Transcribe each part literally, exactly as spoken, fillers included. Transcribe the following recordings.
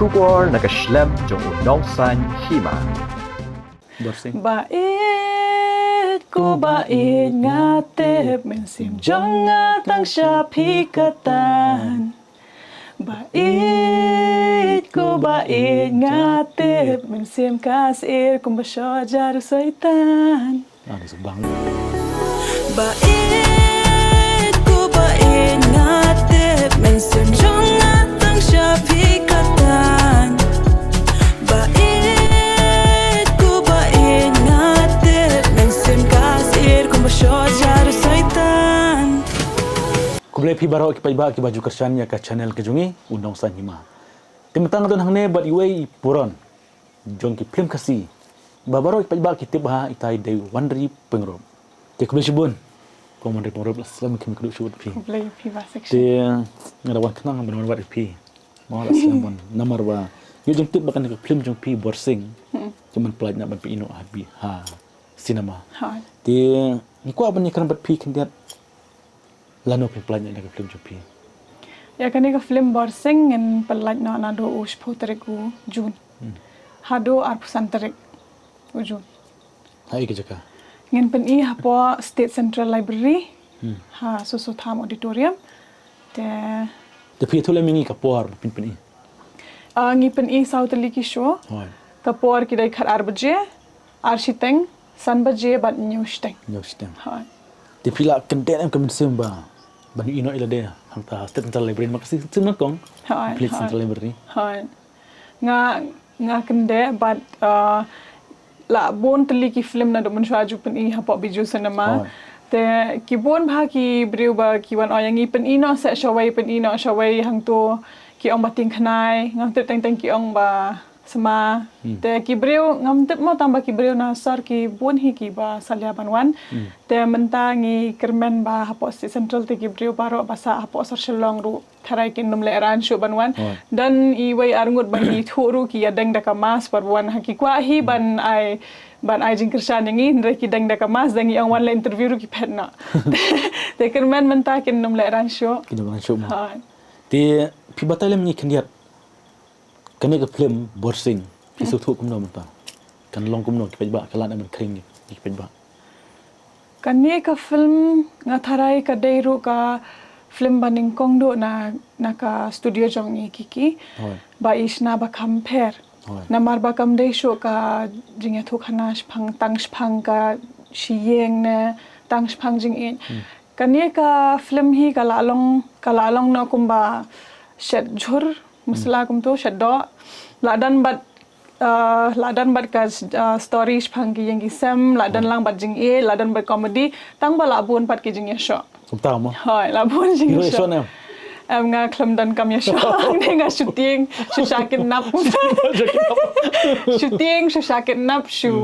Khubor na ka shlem jong u Nongsaiñ Hima. Borsing. Ba ïeit ko ba ïeit nga tip mynsiem jong nga tang sha phi katan. Ba ïeit ko ba ïeit nga tip mynsiem ka sir kumba shot jar u soitan. Ah, ni suk bang. Ba ïeit ko ba ïeit nga tip mynsiem jong nga tang sha phi katan. Ba ïeit ko ba ïeit nga tip mynsiem ka sir kumba shot jar u soitan. Khublei phi baroh ki paidbah kiba ju kyrshan ïa ka channel ka jong ngi u Nongsaiñ Hima. Te mynta nga don hangne bad iwei i puron jong ki phlim Khasi ba baroh ki paidbah ki tip bha, itai dei Wanri Pyngrope. Te khublei shibun ko Wanri Pyngrope, la slem khim kdup shibun phi. Khublei phi ba section. Te nga da wan khnang ban wan wad phi. Ma la slem ban namar ba ïoh jingtip ba kane ka phlim jong phi Borsing. Hmm. Te man pynlait na ban pynïoh ha bi ha cinema. Ha. Te ngi kwah ban ïakren bad phi khyndiat. Lano phi pynlait na ka film jong phi? Ïa kane ka film Borsing ngin pynlait noh naduh u shiphew tarik u June. Hmm. Haduh arphew san tarik u June. Ha ïa ka jaka? Ngin pyni hapoh State Central Library. Hmm. Ha Soso Tham Auditorium. Te Te phi ïathuh lem ïa ngi ka por ba phin pyni. Ah, ngi pyni saw tylli ki show. Hooid. Ka por ki dei khat ar baje, ar shiteng, san baje bad hynñiew shiteng. Hynñiew shiteng. Hooid. Te phi la kyndit em ka mynsiem ba ban ïoh ïa lade hangta State Central Library, ma ka State Central Library. Hooid, hooid. State Central Library. Hooid. Nga, nga kyndit bad, ah, la bun tylli ki film naduh mynshuwa ju pyni hapoh Bijou Cinema. Hooid. Te ki bun bha ki briew ba ki wan ong ïa ngi pyni noh seh shawei, pyni noh shawei hangto, ki ong ba tieng khnai, ngam tip teng teng ki ong ba sma. Hmm. Te ki briew ngam tip mo tang ba ki briew na sor ki bun hi kiba salia ban wan. Hmm. Te mynta ngi kyrmen ba hapoh State Central te ki briew baroh ba sah hapoh sor Shillong ruh tharai kin ym lehrain shuh ban wan. Hooid. Don iwei ar ngut ba ngi thuh ruh ki ïadeng da ka mask ba wan ha, ki kwah hi ban ai, ban ai jingkyrshan ïa ngi, hynrei ki deng da ka mask, da ngi ong wan leh interview ruh ki phet noh. Te kyrmen mynta kin ym lehrain shuh. Kin ym lehrain shuh mo. Hooid. Te phi batai lem ïa ngi khyndiat. Kane ka film Borsing, phi sngewthuh kumno mynta? Kan long kumno ki paidbah, ka lad ban khring ki paidbah. Kane ka film nga tharai ka dei ruh ka film ba nyngkong duh na, na ka studio jong ngi Kiki. Hooid. Ba i shna ba kham pher. Hooid. Namar ba kam dei shuh ka jingïathuhkhana shaphang, tang shaphang ka shi ïing ne tang shaphang jingïeit. Hmm. Kane ka film hi ka la long, ka la long noh kumba shet jhur masala kumto, shet doh. La don bad, ah, la don bad ka, ah, story shaphang ki ïing ki sem, la don lang bad jingïeit, la don bad comedy, tang ba la bun pat ki jingïashoh. Kumta mo? Hooid, la bun jingïashoh. Em, nga khlem don kam ïashoh. Hangne nga shu tieng, shu shah kidnap. Shu tieng, shu shah kidnap, shu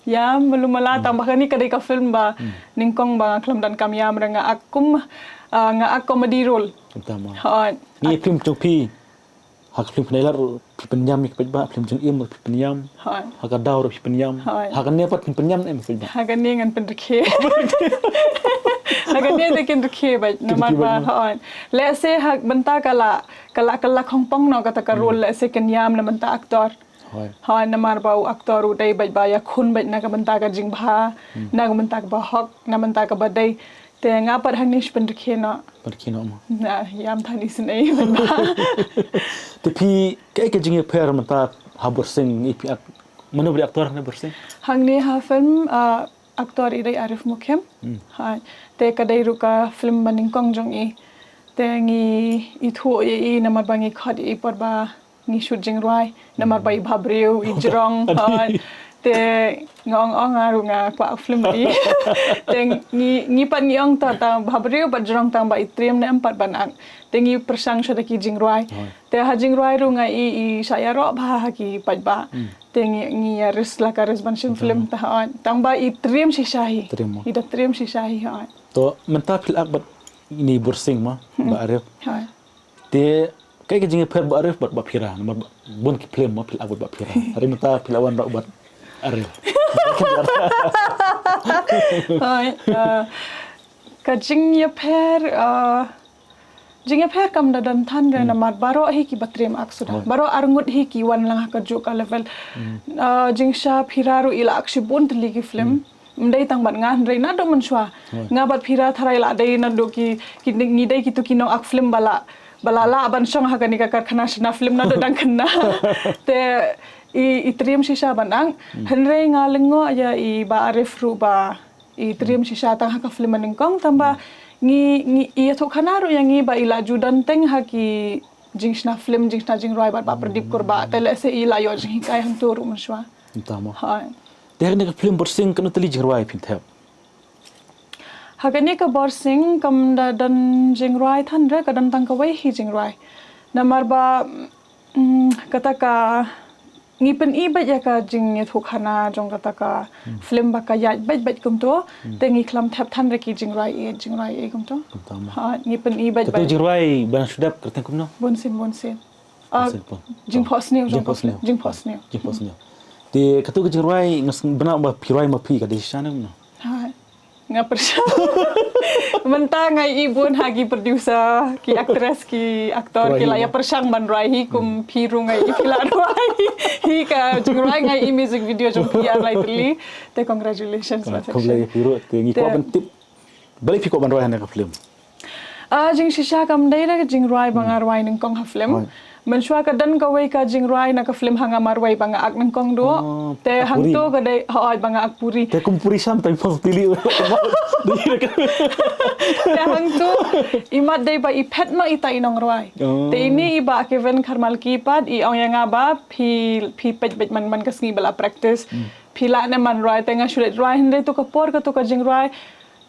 ïam malu mala, tang ba kane ka dei ka film ba nyngkong ba nga khlem don kam ïam, nga ak kum, ah, nga ak comedy role. Kumta mo? Hooid. Ngi film jong phi, ha ka film Khyndai Lad ruh phi pynïam ïa ki paidbah, film Jingim ruh phi pynïam. Hooid. Ha Ka Daw ruh phi pynïam. Hooid. Ha kane pat phin pynïam ne em paidbah? Ha kane ngan pynrkhie. Ha kane te kin rkhie bad namar ba, hooid. Lehse ha mynta ka la, ka la, ka la khongpong noh kata ka role, lehse kin ïam na mynta actor. Hooid. Hooid, namar ba u actor u dei bad ba ïakhun bad na ka bynta ka jingbha, na ka bynta kaba hok, na bynta kaba dei. Te nga pat hangne shu pynrkhie noh. Pynrkhie noh mo? Na, ïam than isynei bad ba. Te phi, kaei ka jingïapher mynta ha Borsing, i phi ak-, mano ba dei actor hangne Borsing? Hangne ha film, ah, actor i dei Arif Mukim. Hmm. Hooid. Te ka dei ruh ka film ba nyngkong jong i. Te ngi ithuh ïa i namar ba ngi khot ïa i por ba ngi shoot jingrwai, namar ba i bhabriew, i jrong, hooid. Te nga ong ong nga ruh nga kwah film i. Te ngi, ngi pat ngi ong ta, ta bhabriew bad jrong tang ba i triem ne em pat ban act. Te ngi pyrshang shuh da ki jingrwai. Hooid. Te ha jingrwai ruh nga i, i shah ïaroh bha ha ki paidbah. Hmm. Te ngi, ngi ïa risk la ka risk ban shim film ta, hooid. Tang ba i triem shisha hi. Triem mo? I da triem shisha hi, hooid. To mynta phi la act bad ini Borsing mo, Bah Arif. Hooid. Te kaei ka jingïapher Bah Arif bad Bah Phira, namar ba bun ki film mo phi la act bad Bah Phira. Hynrei mynta phi la wan rah bad Arif. Hooid, ah, ka jingïapher, ah, Jingïapher kam da don than re namar baroh hi kiba triem ak suda. Baroh arngut hi ki wan lang ha kajuh ka level. Ah, jingshisha Phira ruh i la ak shibun tylli ki film. Ym dei tang bad nga hynrei naduh mynshuwa. Nga bad Phira tharai la dei naduh ki, ki ngi dei kitu ki nong ak film ba la, ba la lah ban shong ha kane ka karkhana shna film naduh dang khynnah. Te i, i triem shisha ban ang. Hynrei nga lyngngoh ïa i Bah Arif ruh ba i triem shisha tang ha ka film ba nyngkong tang ba ngi, ngi i ïathuh khana ruh ïa ngi ba i la ju don teng ha ki jingshna film, jingshna jingrwai bad Bah Pradip Kurbah. Te lehse i la ïoh jinghikai hangtu ruh mynshuwa. Mynta mo. Hooid. Te ha kane ka film Borsing katno tylli jingrwai phin thep? Ha kane ka Borsing kam da don jingrwai than re, ka don tang kawei hi jingrwai. Namar ba, mm, kata ka ngi pyni beit ïa ka jingïathuh khana jong kata ka film ba ka ïaid beit beit kumto. Te ngi khlem thep than re ki jingrwai ïeit, jingrwai ïeit kumto. Kumta mo. Ha, ngi pyni beit beit. Katu jingrwai ba nang shu dep kyrteng kumno? Bunsien, bunsien. Ah, Bunsien pon. Jingphohsniew jong ka film. Jingphohsniew. Jingphohsniew. Jingphohsniew. Te katu ka jingrwai nga sngewbha ba phi rwai ma phi ka dei shisha ne kumno? Ha. Nga pyrshang. Mynta nga ïohi bun ha ki producer, ki actress, ki actor, ki la ïa pyrshang ban rwai hi kum phi ruh nga ïohi phi la rwai hi ka jingrwai, nga ïohi music video jong phi ar lai tylli. Te congratulations. Khublei ïa phi ruh, te ngi kwah ban tip balei phi kwah ban rwai ha kane ka film. Ah, jingshisha kam dei da ka jingrwai ba nga rwai nyngkong ha film. Mynshuwa ka don kawei ka jingrwai na ka film ha nga marwei ba nga ak nyngkong duh. Te hangtu ka dei, hooid, ba nga ak puri. Te kum puri sham tai pos tili. Te hangtu i mat dei ba i phet noh ita i nongrwai. Te ine i Bah Kevin Kharmalki pat i ong ïa nga ba phi, phi peit beit man man ka sngi ba la practice. Phi lah ne man rwai, te nga shu leit rwai hynrei tu ka por katu ka jingrwai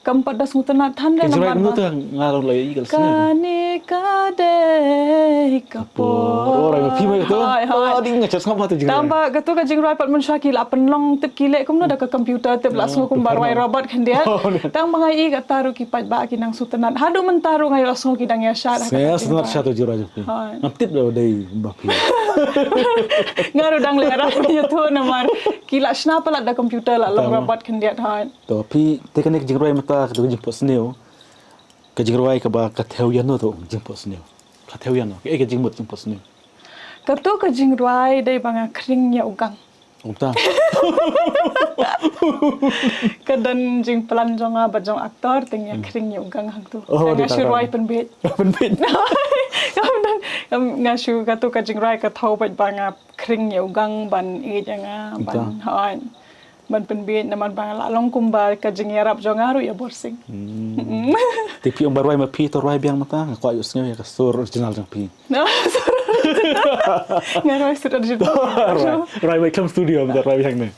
kam pat da sngewtynnat than re namar ba. Ka jingrwai kumno tu nga long lai i ka sngi. Kane ka dei ka por. Oh, rwai ma phi mai katu. Hooid, hooid. Oh, ding nga chas ngam tu jingrwai. Tang ba katu ka jingrwai pat mynshuwa ki la pynlong tip ki leh kumno da ka computer tip la sngew kumba rwai robot khyndiat. Tang ba nga ïohi kata ruh ki paidbah ki nang sngewtynnat. Haduh mynta ruh nga ïohsngew ki dang ïa shad. Nga sngewtynnat sha tu jingrwai jong phi. Ngam tip da dei ba phi. Nga ruh dang lehrain ïathuh namar ki la shna palat da computer la long robot khyndiat hooid. To phi te kane ka jingrwai mynta katu ka Jingphohsniew. Ka jingrwai kaba ka thew ïano to Jingphohsniew. Ka thew ïano. Kaei ka jingmut Jingphohsniew. Katu ka jingrwai dei ba nga khring ïa u gang. Kumta. Ka don jingplan jong nga bad jong actor te nga khring ïa u gang hangtu. Nga shu rwai pynbeit. Pynbeit. Nga shu katu ka jingrwai ka thew beit ba nga khring ïa u gang ban ïeit ïa nga ban hooid. Ban pynbeit namar ba nga la long kumba ka jingïarap jong nga ruh ïa Borsing. Te phi ong ba rwai ma phi to rwai biang mynta nga kwah ïohsngew ïa ka sur original jong phi. Nga rwai sur original. Rwai, rwai beit khlem studio mynta rwai biang ne.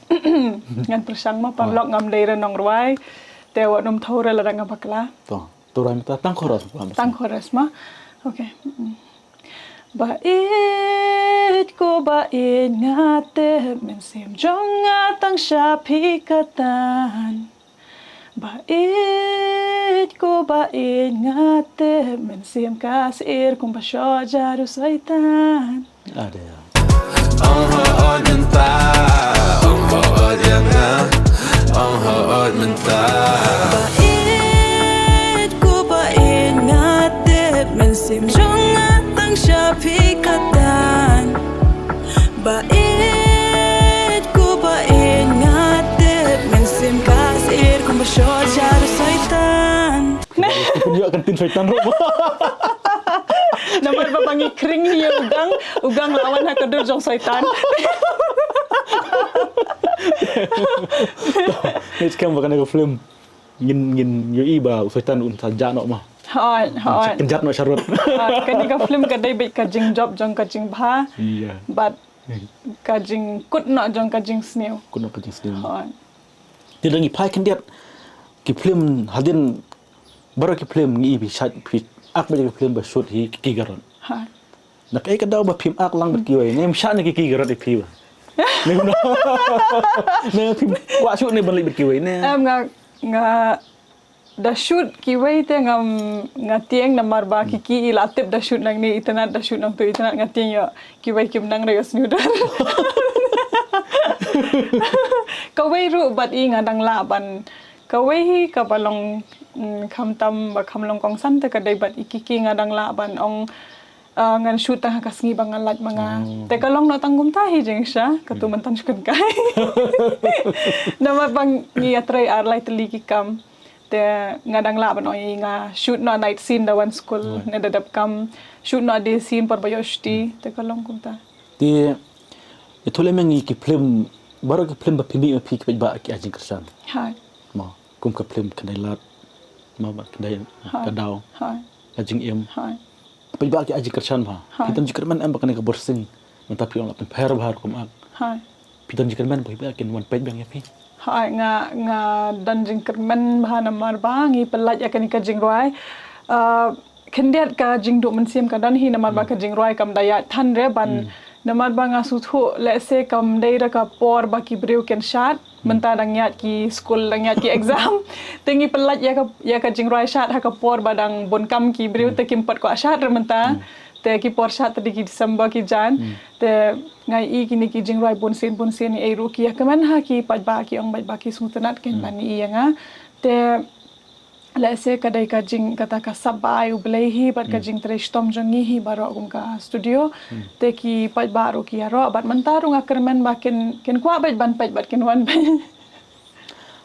Ngan pyrshang ma paralok ngam dei re nongrwai. Te wat nym thew re lada nga bakla. To, to rwai mynta tang chorus ma. Tang chorus ma. Okay. Ba ïeit ko ba ïeit nga tip mynsiem jong nga tang sha phi katan. Ba ïeit ko ba ïeit nga tip mynsiem ka sir kumba shoh jar u soitan. Ade. Ong hooid mynta, ong hooid ïa nga, ong hooid mynta. Ba ïeit ko ba ïeit nga tip mynsiem jong nga tang sha phi katan. Ba ïeit ko ba ïeit nga tip mynsiem ka sir kumba shoh jar u soitan. Pynïoh kan tin soitan ruh. Namar ba ba ngi khring ïa u gang, u gang la wan ha ka dur jong soitan. Ngi skhem ba kane ka film ngin, ngin ïohi ba u soitan un sa jah noh ma. Hooid, hooid. Kynjat noh sharud. Hooid, kane ka film ka dei beit ka jingjop jong ka jingbha. Ïa. Bad ka jingkut noh jong ka jingsniew. Kut noh ka jingsniew. Hooid. Te da ngi phai khyndiat ki film hadien baroh ki film ngi ïohi phi shait phi ak beit ki film ba shoot hi ki ki garot. Hooid. Na kaei ka daw ba phim ak lang bad kiwei ne, em shah ne ki ki garot ïa phi ba. Ne kumno. Ne phim kwah shuh ne ban leit bad kiwei ne. Em nga, nga da shoot kiwei te ngam, nga tieng namar ba ki ki i la tip da shoot nangne itynnat, da shoot nangtu itynnat, nga tieng ïoh kiwei kim nang re ïohsngew don. Kawei ruh bad i nga dang lah ban, kawei hi kaba long mm, khamtam ba kham long kongsan te ka dei bad i Kiki nga dang lah ban ong, ah, ngan shoot tang ha ka sngi ba nga lait ma nga. Te ka long noh tang kumta hi jingshisha, katu mynta shu kynkai. Namar ba ngi ïatrei ar lai tylli ki kam. Te nga dang lah ban ong ïa i nga shoot noh night scene da wan skul, ne da dep kam, shoot noh day scene por ba ïoh shuti, te ka long kumta. Te, ïathuh lem ïa ngi ki film, baroh ki film ba phi mih ma phi ki paidbah ki ai jingkyrshan. Hai. Mo, kum ka film Khyndai Lad, mo, ba Khyndai, Hai. Ka Daw, Hai. Ka Jingim. Hai. Paidbah ki ai jingkyrshan bha. Hai. Phi don jingkyrmen em ba kane ka Borsing mynta phi ong la pynpher bha rukom ak. Hai. Phi don jingkyrmen ba paidbah kin wan peit biang ïa phi. Hai, nga, nga don jingkyrmen bha namar ba ngi pynlait ïa kane ka jingrwai. Ah, khyndiat ka jingduh mynsiem ka don hi namar ba ka jingrwai kam da ïaid than re ban. Namar ba nga sngewthuh lehse kam dei da ka por ba ki briew kin shad. Mynta dang ïaid ki skul, dang ïaid ki exam. Te ngi pynlait ïa ka, ïa ka jingrwai shad ha ka por ba dang bun kam ki briew te kim pat kwah shad re mynta. Te ki por shad te dei ki December ki Jan. Te nga ïohi kine ki jingrwai bunsien bunsien ïa ruh ki ïa kmen ha ki paidbah ki ong paidbah ki sngewtynnat kein ban ïohi ïa nga. Te lehse ka dei ka jing kata ka sap ba ai U Blei hi bad ka jingtrei shitom jong ngi hi baroh kum ka studio. Te ki paidbah ruh ki ïaroh bad mynta ruh nga kyrmen ba kin, kin kwah beit ban peit bad kin wan beit.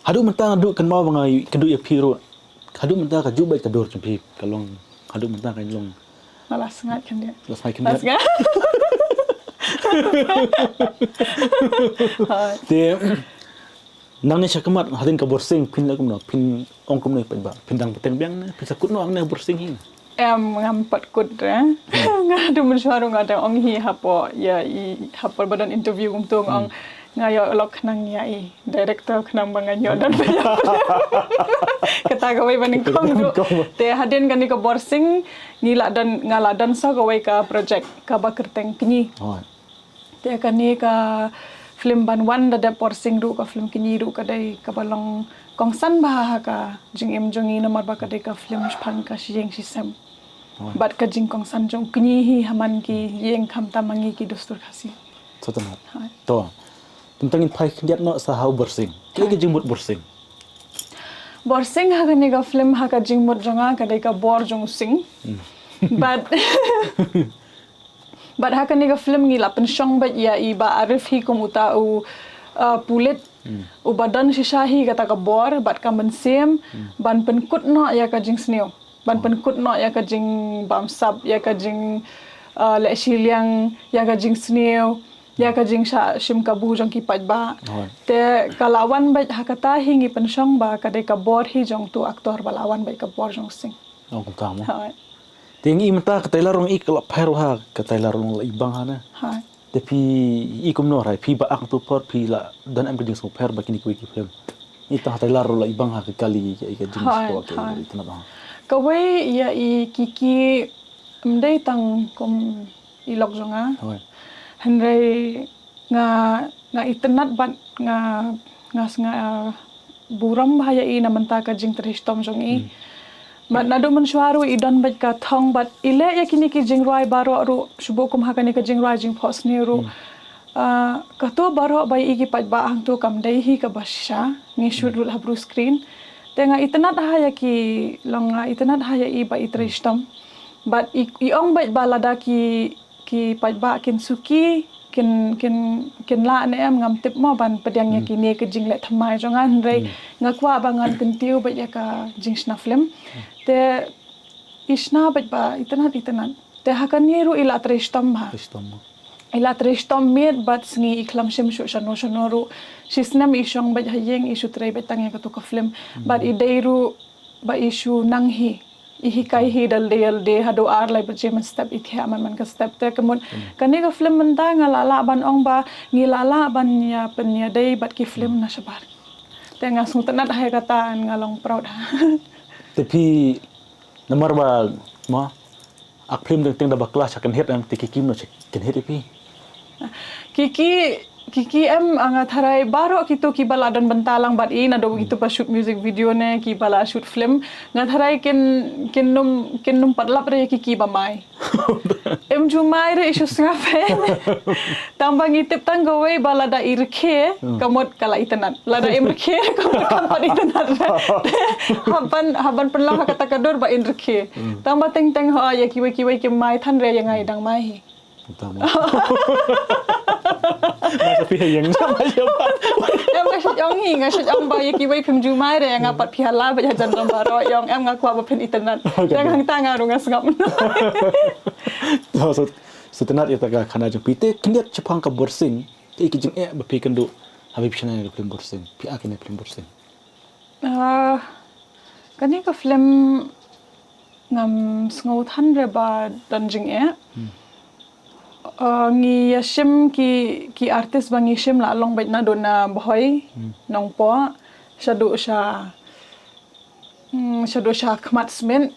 Haduh mynta nga duh kynmaw ba nga kynduh ïa phi ruh. Haduh mynta ka juh beit ka dur jong phi ka long. Haduh mynta ka long. Nga la sngaid khyndiat. La sngaid khyndiat. La sngaid. Hai. Te nangne sha khmat hadien ka Borsing phin leh kumno, phin ong kumno ïa paidbah, phin dang bteng biang ne phin sa kut noh hangne Borsing hi? Em, ngam pat kut re. Nga haduh mynshuwa ruh nga dang ong hi hapoh ïa i hapoh ba don interview kumto nga ong nga ïoh lok khnang ïa i director khnang ba ngan ïoh don. Kata kawei ba nyngkong ruh. Te hadien kane ka Borsing ngi la don, nga la don sa kawei ka project kaba kyrteng Kñi. Te kane ka film ban wan da dep Borsing ruh, ka film Kñi ruh ka dei kaba long kongsan bha ha ka jingim jong ngi namar ba ka dei ka film shaphang ka shijing shisem. Bad ka jingkongsan jong u kñi hi ha man ki ïing khamtam ma ngi ki dustur Khasi. Sngewtynnat. Hai. To. Te mynta ngin phai khyndiat noh sa ha u Borsing. Kaei ka jingmut Borsing? Borsing ha kane ka film ha ka jingmut jong nga ka dei ka bor jong u sing. Bad Bad ha kane ka film ngi la pynshong beit ïa i Bah Arif hi kum uta u, uh, pulit uba don shisha hi kata ka bor bad ka mynsiem ban pynkut noh ïa ka jingsniew, ban pynkut noh ïa ka jingbamsap, ïa ka jing, uh, leh shiliang, ïa ka jingsniew, ïa ka jingshah shim kabu jong ki paidbah. Te ka la wan beit ha kata hi ngi pynshong ba ka dei ka bor hi jong utu u actor ba la wan beit ka bor jong u sing. Ong kumta mo. Hai. Te ngi mynta ka trailer ruh ngi ka la pher ha, ka trailer ruh la i bang ha ne. Hai. Te phi i kumno ra, phi ba act tu por phi la don em ka jingsngewpher ba kine kiwei ki film. Ngi ta trailer ruh la i bang ha ka kali ka, ka jing Hai, sngewpher ka hai. I tnat ha. Kawei ïa i Kiki ym dei tang kum i lok jong nga. Hoi. Hynrei nga, nga itynnad bad nga, nga, nga burom bha ïa i na mynta ka jingtrei shitom jong i. Hmm. Bad naduh mynshuwa ruh i don bad ka thong bad i leh ïa kine ki jingrwai baroh ruh shu buh kum ha kane ka jingrwai jingphohsniew ruh. Hmm. Ah, kato baroh ba i ki paidbah hangto kam dei hi kaba shisha, ngi shoot ruh ha bru screen. Te nga itynnad ha ïa ki long nga itynnad ha ïa i ba i trei shitom. Bad i, i ong bad ba lada ki, ki paidbah kin suki, kin, kin, kin lah ne em ngam tip mo ban pdiang ïa kine ki jingleh thymmai jong nga hynrei nga kwah ba ngan kyntiew bad ïa ka jingshna film. Te i shna bad ba itynnad itynnad. Te ha kane ruh i la trei shitom bha. Trei shitom bha. I la trei shitom miet bad sngi i khlem shim shuh shano shano ruh. Shisnem i shong bad ha ïing i shu trei bad tang ïa kato ka film. Hmm. Bad i dei ruh ba i shu nang hi. I hikai hi da lade lade haduh ar lai baje mynstep i thiah man man ka step te ka mut. Hmm. Kane ka film mynta nga la lah ban ong ba ngi la lah ban ïa pynïadei bad ki film na shabar. Te nga sngewtynnad ha kata and nga long proud ha. Te phi Namar ba, mo, ak phlim teng teng da bakla sha kynhit em, te ki kim no sha kynhit ïa phi. Ki ki Ki ki em, ah, nga tharai baroh kito kiba la don bynta lang bad i naduh kito ba shoot music video ne kiba la shoot film, nga tharai kin kin nym kin nym pat lap re ki ki ba mai. Em ju mai re i shu sngap e. Tang ba ngi tip tang kawei ba lada i rkhe, ka mut ka la itynnad. Lada em rkhe ka mut kam pat itynnad re. Haba haba pynlong ha kata ka dur ba in rkhe. Tang ba teng teng ho ïa kiwei kiwei ki mai than re ïa nga i dang mai hi. Tama. Nga sa phi ha ïeng sa ma ïa ba. Em nga shit ong hi, nga shit ong ba ïa kiwei phim ju mai re, nga pat phi ha la ba ïa jan ram baroh ïong, em nga kwah ba phin itynnad. Tang hangta nga ruh nga sngap. So, so, so tynnad ïa ta ka khana jong phi te khyndiat shaphang ka Bursing, te ki jingeh ba phi kynduh, ha phi phi shna ïa ka film Bursing, phi ak ïa ka film Bursing. Ah, kane ka film ngam sngew than re ba don jingeh. Ah, ngi ïa shim ki, ki artist ba ngi shim la long beit naduh na Bhoi, Nongpoh, shaduh sha, mm, shaduh sha Khmat Smit,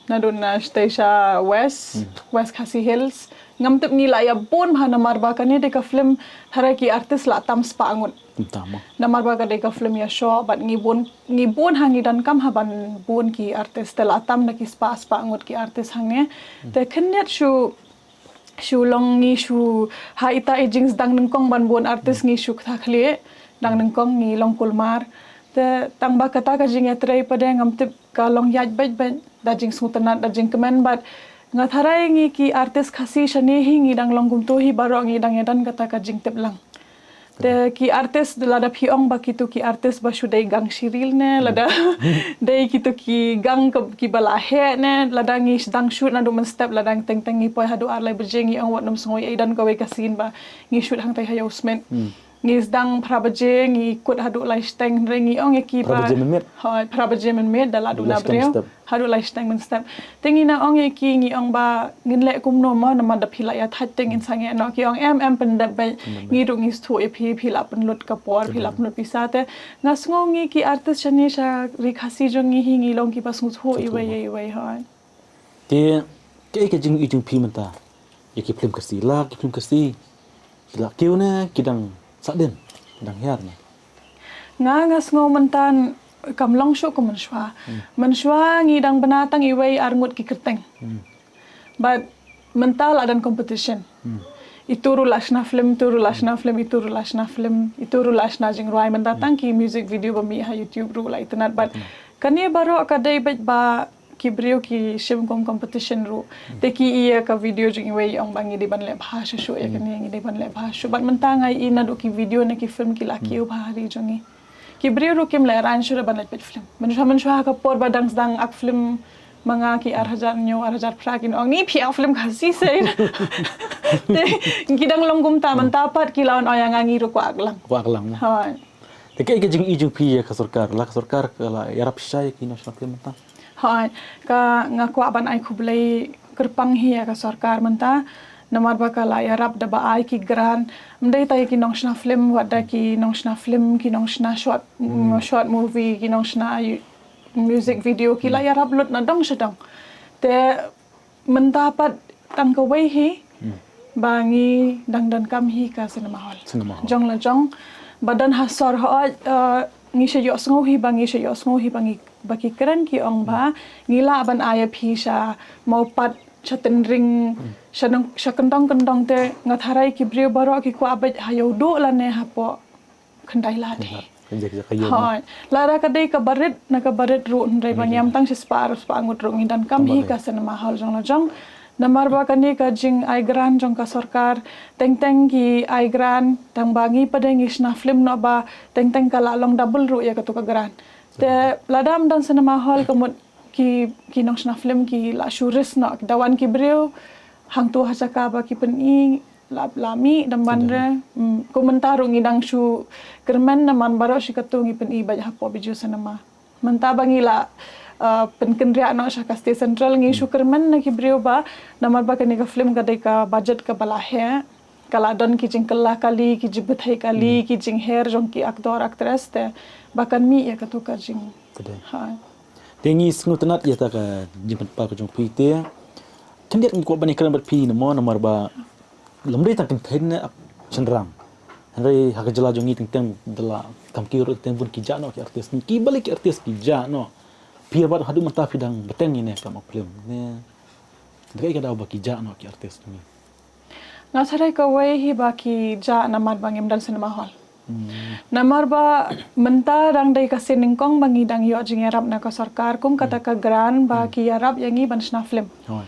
naduh na shatei sha West, West Khasi Hills. Ngam tip ngi la ïa bun bha namar ba kane dei ka film tharai ki artist la tam spah ngut. Tama. Namar ba ka dei ka film ïa shoh bad ngi bun, ngi bun ha ngi donkam ha ban bun ki artist te la tam da ki spah spah ngut ki artist hangne. Te khyndiat shu shu long ngi shu ha ita i jingsdang nyngkong ban bun artist ngi shu ktah khlieh, dang nyngkong ngi long kulmar. Te tang ba kata ka jingïatrei pat de ngam tip ka long ïaid beit beit da jingsngewtynnad da jingkmen bad nga tharai ngi ki artist Khasi shane hi ngi dang long kumto hi baroh ngi dang ïadon kata ka jingtip lang. Te ki artist lada phi ong ba kito ki artist ba shu dei gang Shiril ne lada dei kito ki gang ka, kiba la heh ne lada ngi sdang shoot naduh mynstep lada teng teng ngi poi haduh ar lai baje ngi ong wat nym sngew ïa i don kawei ka scene ba ngi shoot hangtai ha Ïew Smit. Ngi sdang phra baje ngi kut haduh lai shiteng hynrei ngi ong ïa ki ba. Phra baje mynmiet? Hooid, phra baje mynmiet da la duh na briew. Haduh lai shiteng mynstep. Te ngi na ong ïa ki ngi ong ba ngin leh kumno mo namar da phi la ïa thait te ngin sangeh noh ki ong em em pyndep beit. Ngi ruh ngi sngewthuh ïa phi, phi la pynlut ka por, phi la pynlut pisa te. Nga sngew ngi ki artist shane sha ri Khasi jong ngi hi ngi long kiba sngewthuh iwei ïa iwei hooid. Te kaei ka jingïohi jong phi mynta ïa ki film Khasi, la ki film Khasi ki la kiew ne ki dang sahdien, ki dang hiar ne? Nga nga sngew mynta kam long shuh kum mynshuwa. Mynshuwa ngi dang bna tang iwei ar ngut ki kyrteng. Bad mynta la don competition. Itu ruh la shna film, itu ruh la shna film, itu ruh la shna film, itu ruh la shna jingrwai mynta tang ki music video ba mih ha YouTube ruh la itynnad bad kane baroh ka dei beit ba ki briew ki shim kum competition ruh. Te ki ïa ka video jong iwei ong ba ngi dei ban leh bha shuh shuh ïa kane ngi dei ban leh bha shuh. Bad mynta nga i naduh ki video ne ki film ki la kiew bha ha ri jong ngi. Ki briew ruh kim leh rang shuh ban leh peit film. Mynshuwa mynshuwa ha ka por ba dang sdang ak film ma nga ki ar hajar hynñiew ar hajar phra kin ong ni phi ak film Khasi sei. Te ki dang long kumta mynta pat ki la wan ong ïa nga ngi ruh kwah ak lang. Kwah ak lang. Hooid. Te kaei ka jingïohi jong phi ïa ka sorkar, la ka sorkar ka la ïarap shisha ïa ki nongshna film mynta? Hooid, ka nga kwah ban ai khublei kyrpang hi ïa ka sorkar mynta namar ba ka la ïarap da ba ai ki grant, ym dei tang ïa ki nongshna film wat da ki nongshna film, ki nongshna short, short movie, ki nongshna music video ki la ïarap lut na dong sha dong. Te mynta pat tang kawei hi ba ngi dang donkam hi ka cinema hall. Cinema hall. Jong la jong ba don ha sor hooid, eh, ngi shu ïohsngew hi ba ngi shu ïohsngew hi ba ngi ba ki kren ki ong ba ngi lah ban ai ïa phi sha Mawpat sha Tynring sha nong sha kyndong kyndong te nga tharai ki briew baroh ki kwah beit ha Ïewduh lane hapoh Khyndai Lad hi. Hooid. Lada ka dei ka barit na ka barit ruh hynrei ba ngiam tang shi spah ar spah ngut ruh ngi donkam hi ka cinema hall jong la jong. Namar ba kane ka jingai grant jong ka sorkar teng teng ki ai grant tang ba ngi pat de ngi shna film noh ba teng teng ka la long double ruh ïa katu ka grant. Te lada ym don cinema hall ka mut ki ki nongshna film ki la shu risk noh da wan ki briew hangtu ha jaka ba ki pyni la la mih dang ban re. Kum mynta ruh ngi dang shu kyrmen namar baroh shi katu ngi pyni beit hapoh Bijou Cinema. Mynta ba ngi la pynkynriah noh sha ka State Central ngi shu kyrmen na ki briew ba namar ba kane ka film ka dei ka budget kaba la heh, ka la don ki jingkylla kali, ki jingbthei kali, ki jingher jong ki actor actress te ba kan mih ïa katu ka jing. Te ngi sngewtynnat ïa ta ka jingpynpaw ka jong phi te. Khyndiat ngi kwah ban ïakren bad phi namar ba lymdei tang kynthei ne shynrang. Hynrei ha ka jylla jong ngi teng teng da la kam ki ruh teng bun ki jah noh ki artist. Ki balei ki artist ki jah noh. Phi ruh haduh mynta phi dang bteng ïa ne ka film ne. Da kaei ka daw ba ki jah noh ki artist jong ngi. Nga tharai kawei hi ba ki jah namar ba ngim don cinema hall. Hmm. Namar ba mynta dang dei ka sien nyngkong ba ngi dang ïoh jingïarap na ka sorkar kum kata ka grant ba ki ïarap ïa ngi ban shna film. Hoi.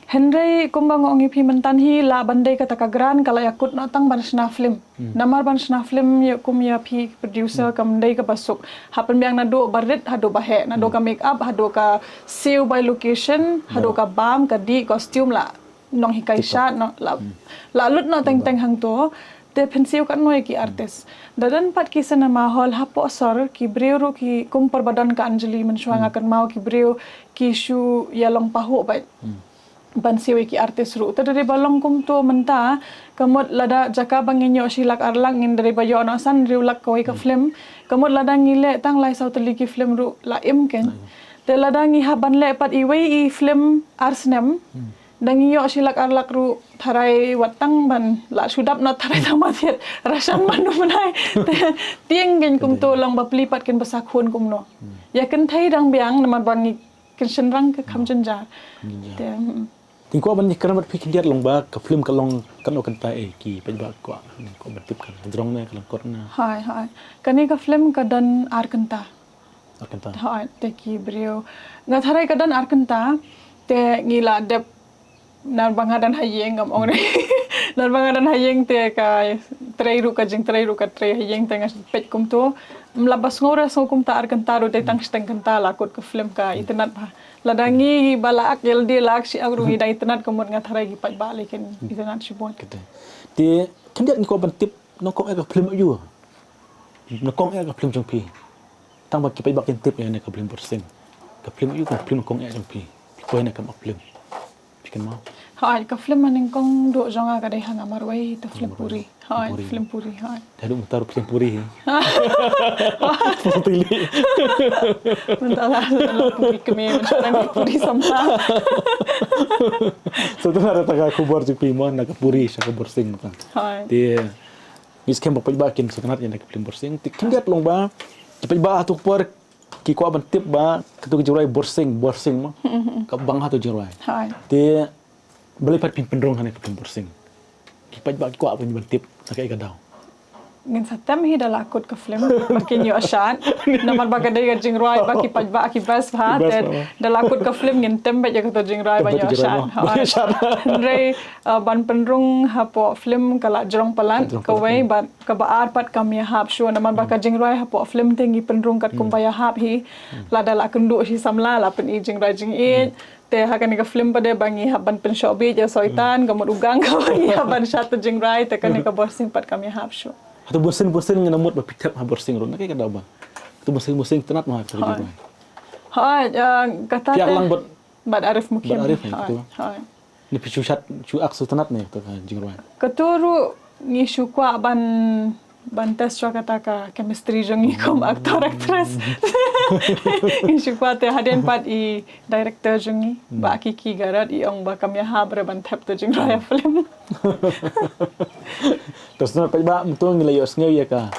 Hynrei kumba nga ong ïa phi mynta hi lah ban dei kata ka grant ka la ïakut noh tang ban shna film. Hmm. Namar ban shna film ïa kum ïa phi producer kam dei kaba suk. Ha pynbiang naduh ba rit haduh ba heh, naduh ka make up, haduh ka siew by location, haduh ka bam, ka dih, costume la nonghikai shad, nong la, la lut noh teng teng hangto. Te phin siew katno ïa ki artist. Da don pat ki cinema hall hapoh sor, ki briew ruh ki kum por ba don ka Anjali mynshuwa nga kynmaw ki briew ki shu ïalong pahuh bad ban siew ïa ki artist ruh. Te da dei ba long kumto mynta, ka mut lada jaka ba ngin ïoh shi lak ar lak ngin da dei ba ïoh noh san hynriew lak kawei ka film. Ka mut lada ngi leh tang lai saw tylli ki film ruh la im kein. Te lada ngi hap ban leh pat iwei i film ar snem. Da ngi ïoh shi lak ar lak ruh tharai wat tang ban la shu dap noh tharai tang ba thied rashan ban u bnai. Te tieng kein kumto long ba plie pat kein ba sa khun kumno. Ïa kynthei dang biang namar ba ngi kin shynrang ka kham jynjar. Jynjar. Te, mm. Te kwah ban ïakren bad phi khyndiat long ba ka film ka long katno kynta eh ki paidbah kwah, kwah ban tip ka jrong ne ka lyngkot ne. Hoi, hoi. Kane ka film ka don ar kynta. Ar kynta. Hoi, te ki briew. Nga tharai ka don ar kynta, te ngi la dep namar ba nga don ha ïing ngam ong re. Namar ba nga don ha ïing te ka trei ruh ka jingtrei ruh ka trei ha ïing te nga peit kumto. Ym lah ba sngew re sngew kumta ar kynta ruh dei tang shiteng kynta la kut ka film ka itynnad bha. Lada ngi ba la ak ïalade la ak shi ak ruh ngi dang itynnad ka mut nga tharai ki paidbah lei kin itynnad shibun. Kata. Te khyndiat ngi kwah ban tip nyngkong eh ka film aïu. Nyngkong eh ka film jong phi. Tang ba ki paidbah kin tip ïa ne ka film Bursing. Ka film aïu ka film nyngkong eh jong phi. Phi poi ne ka film. Phi kynmaw? Hooid, ka film ba nyngkong duh jong nga ka dei ha nga marwei, te film Puri. Hooid, film Puri, hooid. Haduh mynta ruh film Puri hi. Puri. Mynta la, la Puri kmie, mynta la Puri samla. So, to na kata ka khubor jong phi mo, na ka Puri sha ka Bursing mynta. Hooid. Te ngi skhem ba paidbah kin sngewtynnad ïa ka film Bursing. Te khyndiat long ba ki paidbah ha tu ka por ki kwah ban tip ba katu ka jingrwai Bursing, Bursing mo. Ka bang ha tu jingrwai. Hooid. Te balei pat phin pynrung ha ne ka film Bursing. Ki paidbah ki kwah ban tip na kaei ka daw. Ngin sa tem hi da la kut ka film ba kin ïoh shad. Namar ba ka dei ka jingrwai ba ki paidbah ki best bha. Te da la kut ka film ngin tem beit ïa katu jingrwai ban ïoh shad. Hynrei, uh, ban pynrung hapoh film ka la jrong palat, kawei bad kaba ar pat kam ïahap shuh namar ba ka jingrwai hapoh film te ngi pynrung katkum ba ïahap hi. Lada la kynduh shi samla la pyni jingrwai jingïeit. Te ha kane ka film pat de ba ngi hap ban pynshoh beit ïa soitan, ka mut u gang kaba ngi hap ban shad tu jingrwai, te kane ka Bursing pat kam ïahap shuh. Hatu Bursing, Bursing ngin mut ba phi thep ha Bursing ruh, na kaei ka daw ba. Hatu Bursing, Bursing tynnad ma ha ka jingrwai. Hooid, uh, kata te. Phi ak lang bad Bad Arif Mukim. Bad Arif, hooid, hooid. Ni phi shu shad, shu ak sngewtynnad ne katu ka jingrwai. Katu ruh ngi shu kwah ban, ban test shuwa kata ka chemistry jong ngi kum actor actress. Ngi shu kwah te hadien pat i director jong ngi, Bah Kiki Garod, i ong ba kam ïahap re ban thep tu jingrwai ha film. Te sngewtynnad paidbah, mynta ngi la ïohsngew ïa ka.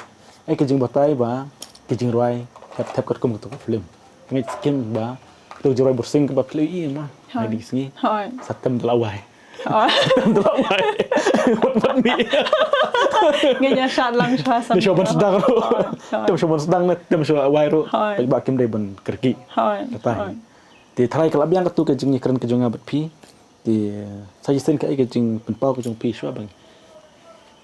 Ai ka jingbatai ba ka jingrwai thep, thep katkum katu ka film. Nga ngeit skhem ba katu ka jingrwai Bursing kaba phi la ïohi ma. Hooid. Nga dei sngi. Hooid. Sa tem da la wai. Hooid. Sa tem da la wai. Wat wat ni. Ngin ïa shad lang shuwa sa. Te shuwa ban sdang ruh. Hooid. Te shuwa ban sdang ne, te shuwa wai ruh. Hooid. Paidbah kim dei ban kyrkieh. Hooid. Kata hi. Hooid. Te tharai ka la biang katu ka jingïakren ka jong nga bad phi. Te sa shisien kaei ka jingpynpaw ka jong phi shuwa ban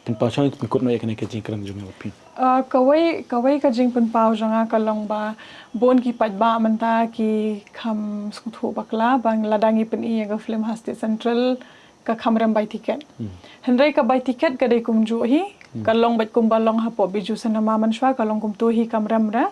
pynpaw shuwa ban pynkut noh ïa kane ka jingkren jong nga bad phi. Ah, kawei, kawei ka jingpynpaw jong nga ka long ba bun ki paidbah mynta ki kham sngewthuh bakla ba lada ngi pyni ïa ka film ha Stage Central ka kham rem bai tiket. Hmm. Hynrei ka bai tiket ka dei kumjuh hi, hmm, ka long beit kumba long hapoh Bijou Cinema mynshuwa ka long kumto hi kam rem re.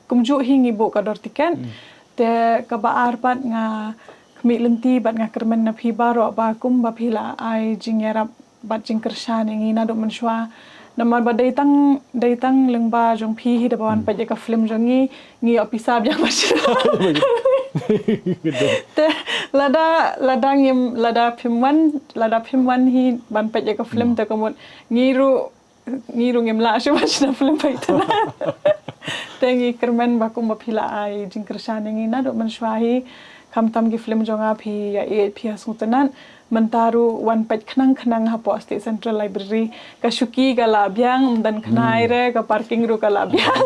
Kumjuh hi ngi buh ka dor tiket. Hmm. Te kaba ar pat nga khmih lynti bad nga kyrmen na phi baroh ba kumba phi la ai jingïarap bad jingkyrshan ïa ngi naduh mynshuwa. Namar ba dei tang, dei tang lyngba jong phi hi da ba wan, hmm, peit ïa ka film jong ngi, ngi ïoh pisa biang ba shisha. Te lada, lada ngim, lada phim wan, lada phim wan hi ban peit ïa ka film, hmm, te ka mut ngi ruh Ngi ruh ngim lah shuh ban shna film ba itynnat. Te ngi kyrmen ba kumba phi la ai jingkyrshan ïa ngi naduh mynshuwa hi, khamtam ki film jong nga phi ïa ïeit phi ïa sngewtynnat. Mynta ruh wan peit khnang khnang hapoh State Central Library. Ka shuki ka la biang, ym don khnai re, ka parking ruh ka la biang.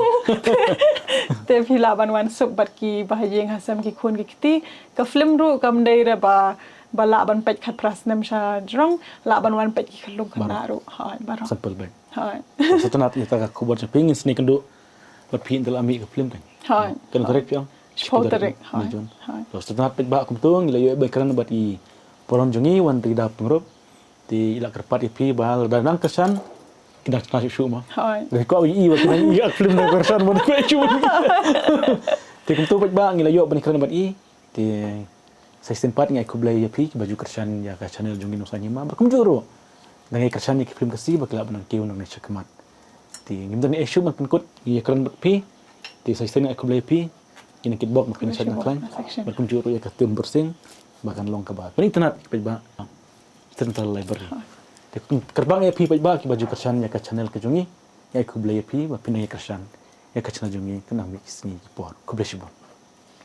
Te phi lah ban wan suk bad ki bahaïing hasem ki khun ki kti. Ka film ruh kam dei re ba ba lah ban peit khatphra snem sha jrong, lah ban wan peit ki khyllung khynnah ruh. Hooid, baroh. Sample beit. Hooid. Sngewtynnat ïa kata ka khubor jong phi, ngin sa ïakynduh bad phi ynda la mih ka film kan. Hooid. Kan tarik phi ong? Shiphew tarik. Hooid. Sngewtynnat paidbah, kumto ngi la ïoh ban kren bad i paron jong ngi Wanriew Pyngrope. Te i la kyrpad ïa phi ba lada nang kyrshan ki dang shna shuh shuh ma. Hooid. Dei ko i ba ki nang ïa ka film nang kyrshan ma ko i shuh. Te kumto paidbah ngi la ïoh ban kren bad i. Te sa shisien pat ngi ai khublei ïa phi kiba ju kyrshan ïa ka channel jong ngi Nongsan Hima. Bad kumjuh ruh da ngi kyrshan ïa ki film Khasi ba ki lah ban nang kiew nangne shakhmat. Te ngim don ei shuh ban pynkut, ngi ïakren bad phi. Te sa shisien ngi ai khublei ïa phi. Ngi nang kitbok bad phi na shat na khlaiñ. Bad kumjuh ruh ïa ka Team Bursing ba kan long kaba pynitynnat paidbah. Central Library. Te kyrpang ïa phi paidbah kiba ju kyrshan ïa ka channel ka jong ngi. Ngi ai khublei ïa phi ba phi nang ïa kyrshan ïa ka channel jong ngi, ka nang mih ki sngi ki por. Khublei shibun.